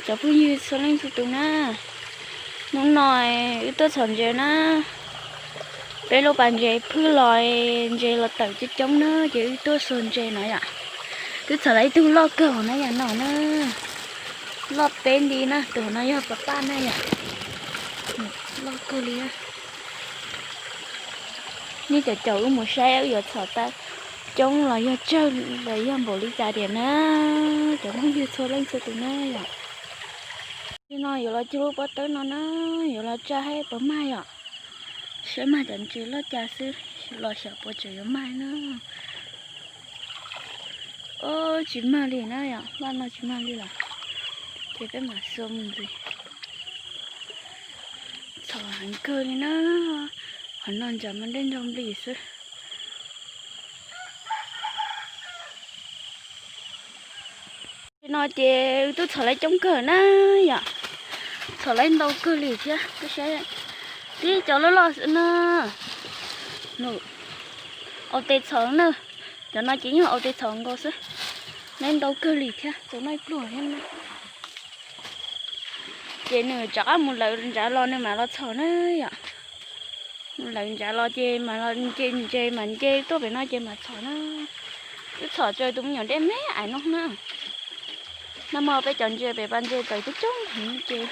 Cov phooj ywg txhua leej txhua tus na, hnub no wb tuaj txhom ntses na. Peb lub pas ntses phwj los, ntses los tawm coob coob na, ces wb tuaj xuas ntses no yom. Twb txhom tau ib tug loj kawg hauv na yom no na. Loj peb nti na, tus no yog pab pab na yom. Loj kawg li na. Nej caum caum wb mus saib wb yuav txhom tau coob los yog tsawg los yog npaum li cas tiam na, cov phooj ywg txhua leej txhua tus na yom. Nim no yuav los cug lub pob tawb no na, yuav los tsa saib puas mag yom. Saib mag cov ntses loj cas xwb, los xyov puas tseem yuav mag na. Tsis mag li na yom, vaj no tsis mag li lawm. Ces peb mam xuas mus ntxiv. Txhom heev kawg li na, qhov no ntshav mas dej nrog nplig xwb. Nim no ces wb twb txhom tau coob kawg na yom, txhom tau ntau kawg li thiab, tib cov loj loj xwb na. Au tes txhom na, cov no ces yeej au tes txhom nkaus xwb, tau ntau kawg li thiab, txhom tau ib pluag thiab na. Ces nws rov qab mus lawv ntshav los nws mam los txhom na yom. Mus lawv ntshav los ces mam los nce ntses, mam nce tuaj pem no ces mam txhom na. Wb txhom tsawg tus me nyuam dej me ais no na. Nag hmo peb cov ntses pem pas ntses tawm coob coob heev ces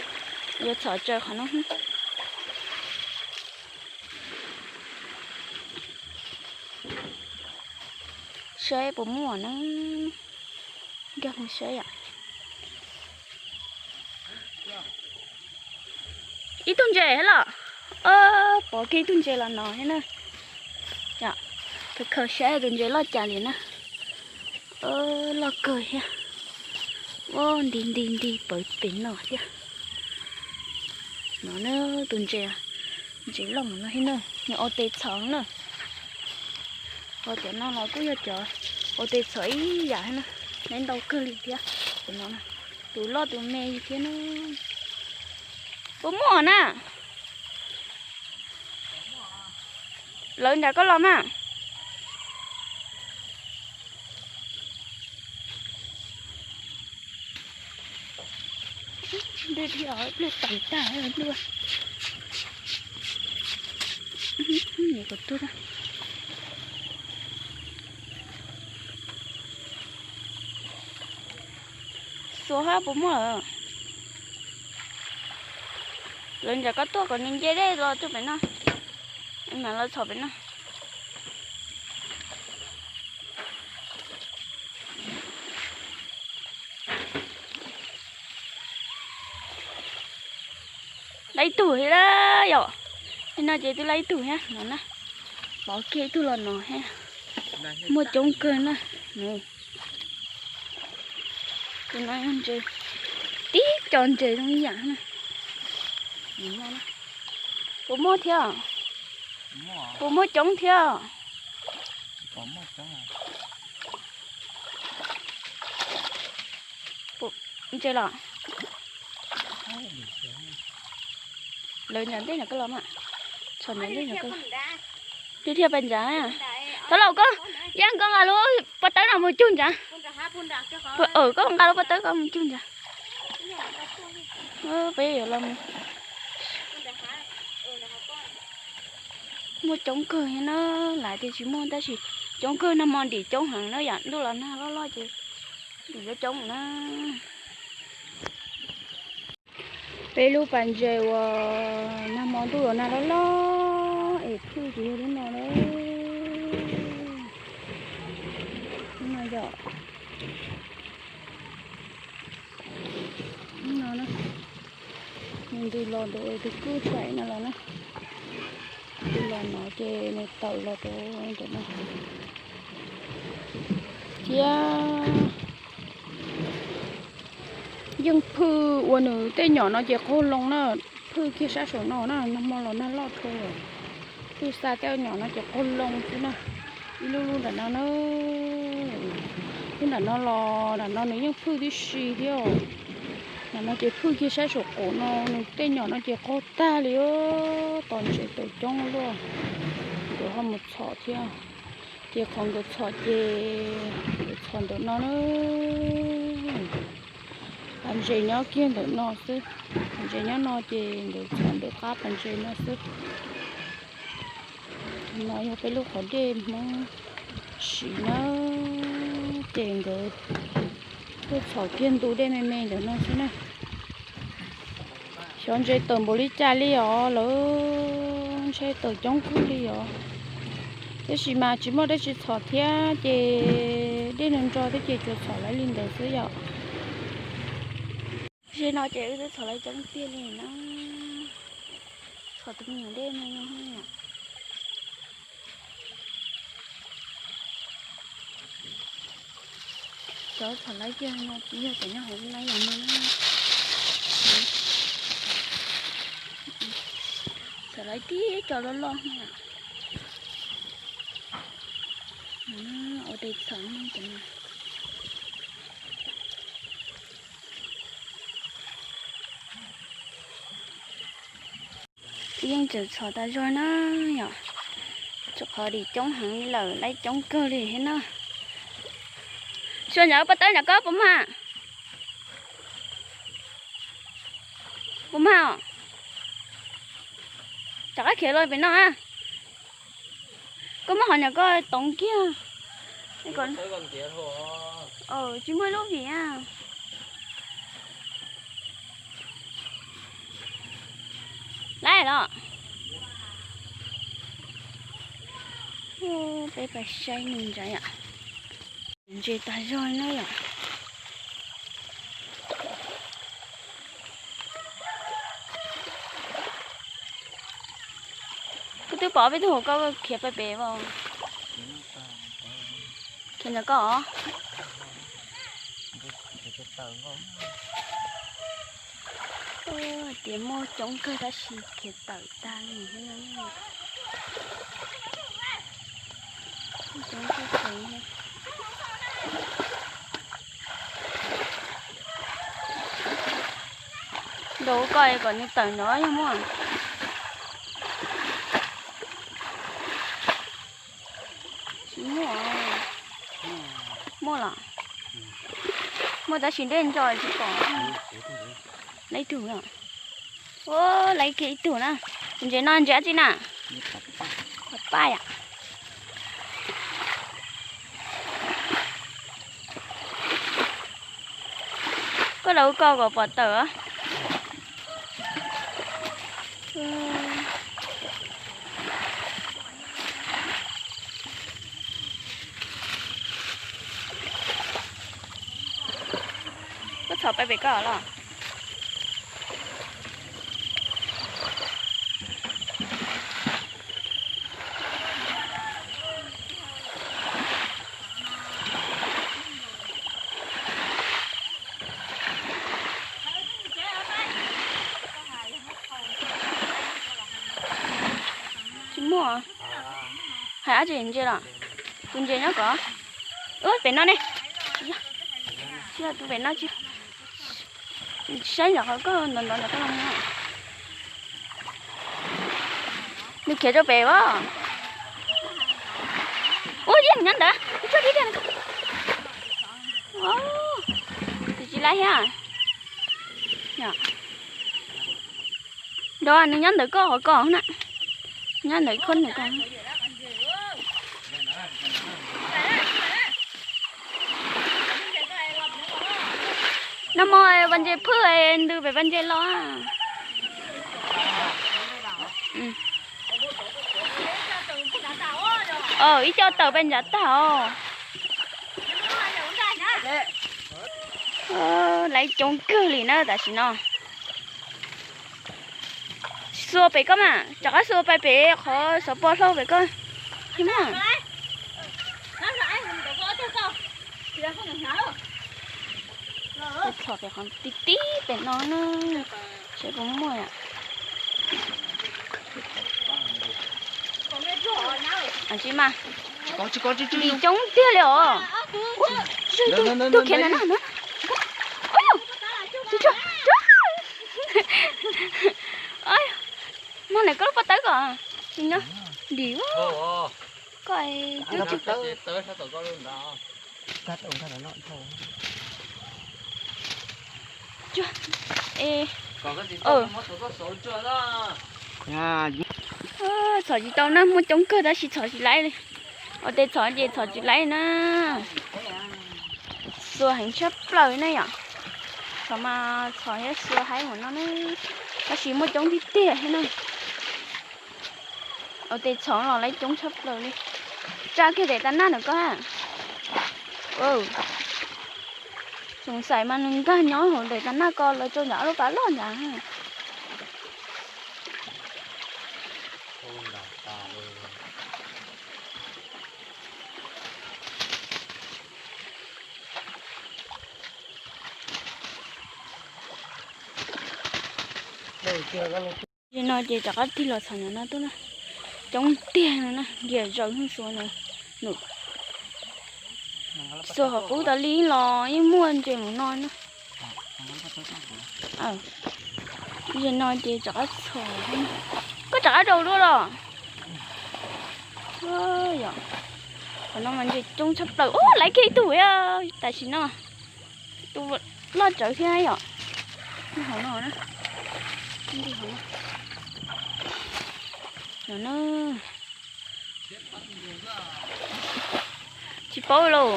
yuav txhom tsawg qhov no. Saib puas muaj na. Nkag mus saib yom. Ib tug ntses thiab los. Pov kiag ib tug ntses los no thiab na. Khaws khaws saib tus ntses loj cas li na. Loj kawg thiab. Ua nti nti nti pawv pem no thiab. No na, tus ntses, ntses loj mus no thiab na, nws au tes txhom na. Ho cov no los kuj yog cov au tes txhom ib yam thiab na, tau ntau kawg li thiab. Cov no, tus loj tus me thiab na. Puas muaj na? Lawv nram koj los mas. Dej thiaj pliag tawm tag ntuj. Xuas hab puas muaj lawm. Lawv nram koj tuaj kom nws nce dej los tuaj pem no, mam los txhom pem no. Lab ib tug thiab yom. Nim no ces twb lab ib tug thiab no na. Pov kiag ib tug los no thiab. Muaj coob kawg na. Tus no yog ntses, tib co ntses zoo ib yam na. Puas muaj thiab? Puas muaj coob thiab? Ntses los? Lawv nram ntej nram koj los mas. Txhom nram ntej nram koj. Thiaj thiaj pais nram. Thaub laus koj, yog koj nqa lub pob tawb no mus cug nram. Koj nqa lub pob tawb koj mus cug nram. Peb yuav los mus. Muaj coob kawg na, lawv tias tsis muaj tab sis coob kawg, nag hmo ntim coob heev na yom, ntuj los nag loj loj ces ntim coob coob na. Peb lub pas ntses uas nag hmo ntuj los nag loj loj es phwj ces yog lub no na. Lub no yom. Lub no na. Nws ntws los ntawm tus kwj tsaim no los na. Ntws los no ces nws tawm los rau ntawm no. Thiab yeej phwj ua nws tej nyom no ces qaug loo na. Phwj kiag sab saum no na, nag hmo los nag loj dhau lawm. Phwj xa tej nyom no ces qaug loo xwb na. Ib lub lub nram no na. Lub nram no los nram no nws yeej phwj tib si thiab. Nram no ces phwj kiag sab saum qaum no, nws tej nyom no ces qaug tag li. Tos ntses tawm coob luaj, nkawd ho mus txhom thiab. Ces qhov nkawd txhom ces nkawd txhom ntawm no na. Pas ntses nyob kiag ntawm no xwb, pas ntses nyob no ces nkawd txhom ntawm qab pas ntses no xwb. No yog peb lub qhov dej Hmoob siv na, ces nkawd tuaj txhom kiag ntu dej me me ntawm no xwb na. Xyov ntses tawm npaum li cas li os, lawv ntshe tawm coob kawg li os. Tab sis mas tsis muaj dab tsi txhom thiab ces dej nrog nrog thiab ces tsuas txhom lawv li ntawd xwb yom. Ze no ces wb twb txhom lawv coob tiag li na. Txhom tus me nyuam dej no yom. Cov txhom lawv kiag no tsis yog cov nyob hauv lawv los no na. Txhom lawv tib co loj loj na. Ua dej txhom no. Yeej tseem txhom tas zog na yom. Tsuas qhov dim coob heev li lawm, lawv coob kawg li thiab na. Xyov nyom pov tawb nyom koj puas mag? Puas mag os? Rov qab khiav los pem no a. Koj muab qhov nyom koj toov kiag. Tsis muaj lub vim a. Laib los. Peb pais saib nws ntsa yom. Ntses tas zog na yom. Koj twb pom peb tug hauv koj khiav pais pem os. Khiav ntawm koj os. Hais tias muaj coob kawg tab sis khiav tawm tag li thiab. Coob kawg kawg. Ntaus koj kom nws tawm no yog muaj. Tsis muaj. Muaj los? Muaj tab sis dej ntso tsis pom. Laiv ib tug. Ua laiv kiag ib tug na. Ntses no ntses dab tsi na? Paj yom. Koj los ua koj kom pom tawm. Koj txhom pais pem koj los. Tsis muaj. Hais dab tsi ntses los? Tus ntses nyob kod. Ub, pem no ne. Tsis yog tus pem no tsis. Saib ntawm qhov koj ntov ntov ntawm koj los. Nws khiav rau pem as. Ub, yeej nyob ntawd, tsuag tib tiag. Tus tsis laib thiab. Nrov nws nyob ntawm koj qhov koj na. Nyob ntawm koj ntawm koj. Nag hmo pas ntses phwj ntws pem pas ntses los. Ib co tawm pes ncav tag os. Laiv coob kawg li na tam sim no. Xuas pem koj mas, rov qab xuas pais pem qhov xov pos hlau pem koj. Tsis muaj. Txhom pem qhov tib tib pem no na. Seb puas muaj. Tsis mas. Dim coob tiag li os. Tus khiav na na. Ub, tus tsuag. Mag na koj lub pob tawb kom. Dim. Koj. Txhom tsis tau na, muaj coob kawg tab sis txhom tsis laib li. Ua tes txhom ces txhom tsis laib na. Xuas heev tshaj plaws na yom. Txhom mas txhom thiab xuas haib mus no na, tab sis muaj coob tiag tiag thiab na. Ua tes txhom los laib coob tshaj plaws li. Tsa kiag daim tas naj ntawm ko. Xoom xaim mas nws nkag nyob hauv daim tas naj ko lawv rau nram ob lub pas loj nrad. Tam sim no ces rov qab tig los txhom ntawm no tuaj na. Coob tiag no na, nkias zaws hwj suav no. Xuas qhov qub tas li los yeej muaj ntses mus no na. Tam sim no ces rov qab txhom, koj rov qab rau dua los. Qhov no mas ntses coob tshaj plaws, ua laiv kiag ib tug tam sim no. Tus loj tsawv thiab yom. Hauv no na. Tsis paub lauj,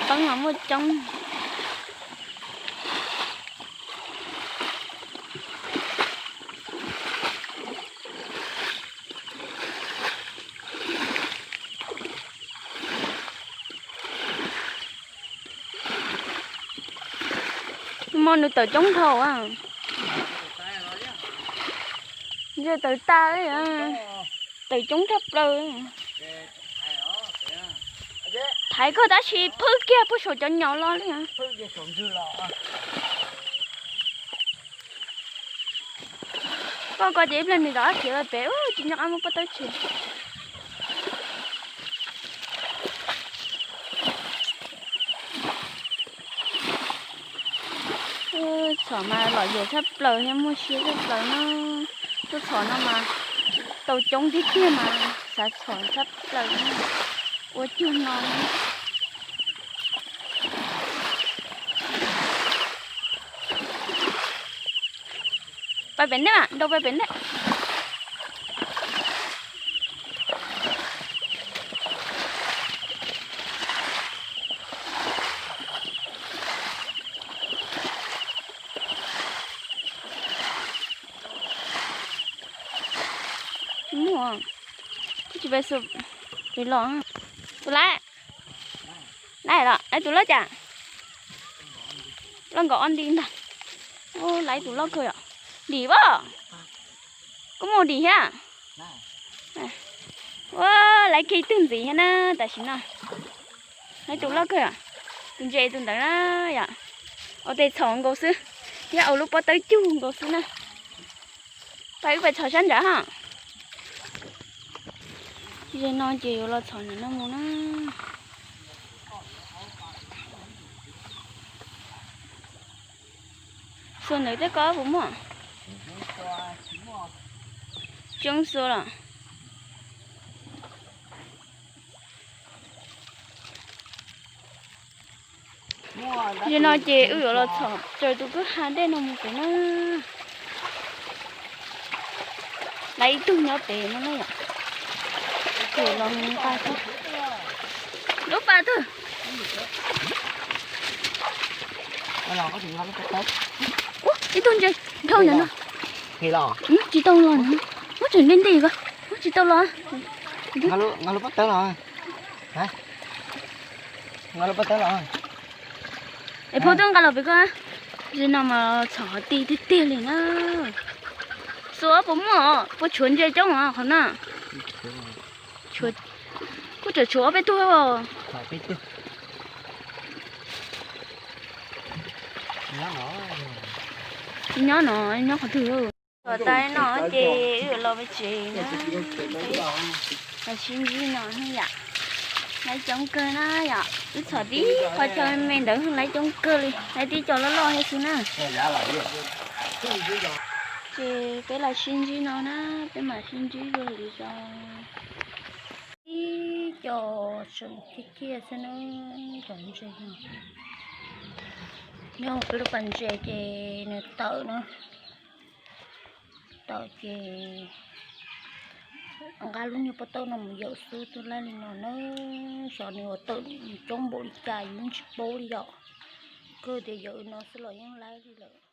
peeb mas muaj coob. Mo nws tawm coob dhau a. Ntshe tawm tas, tawm coob tshaj plaws. Thaiv koj tab sis phwb kiag puag saum cov nyom los li. Koj ko ces ib pliag nws rov qab khiav los pem, tsis nco qab muab pob tawb tshem. Txhom mas lom zem tshaj plaws thiab muaj siab tshaj plaws na. Tuaj txhom no mas tau coob tiag tiag mas xav txhom tshaj plaws, ua cuag no. Pais pem ntej mas, nrau pais pem ntej. Tsis muaj, kuj tsis pais xu pem los. Tus laiv, laiv los, laiv tus loj cas? Loj nkaus ob nti ntag. Laiv tus loj kawg yom. Dim as. Koj muaj dim thiab. Ua, laiv kiag ib tug ntxiv thiab na tam sim no. Laiv tus loj kawg, tus ntses tus ntawd na yom. Ua tes txhom nkaus xwb, thiab ua lub pob tawb cug nkaus xwb na. Pais wb pais txhom sab nrad ha. Ze no ces yuav los txhom ntawm no mus na. Xuas ntawd tej ko puas muaj? Tsis muaj xuas los. Ze no ces wb yuav los txhom raws tus kwj ha dej no mus pem na. Laiv ib tug nyob pem no na yom. Ces los nqa lub pas twg. Ub, ib tug ntses dhau ntawm no. Tsis tau los, muab tseem nti nti ko, muab tsis tau los. Es phauj twb nqa los pem ko. Ze no mas txhom qhov ti tiag tiag li na. Xuas puas muaj, puas tshuav ntses coob qhov na. Kuj tseem tshuav ob peb tug. Nyob no, nyob qhov twg? Txhom tas no ces wb yuav los pem tsev na. Los sib ntsib no yom. Laiv coob kawg na yom, wb txhom tib qho chaw me ntawd laiv coob kawg li, laiv tib co loj loj thiab xwb na. Ces peb los sib ntsib no na, peb mam sib ntsib dua lwm zaus. Ib co tseem khiaj khiaj xwb na, cov ntses no. Nyob peb lub pas ntses ces nws tawm na, tawm ces nqa lub nyuag pob tawb no mus yawm xwb twb laib li no na. Xyov nws ua tawm coob npaum li cas yus tsis paub li yom. Kawg tias yawm no xwb los yeej laib li lawm.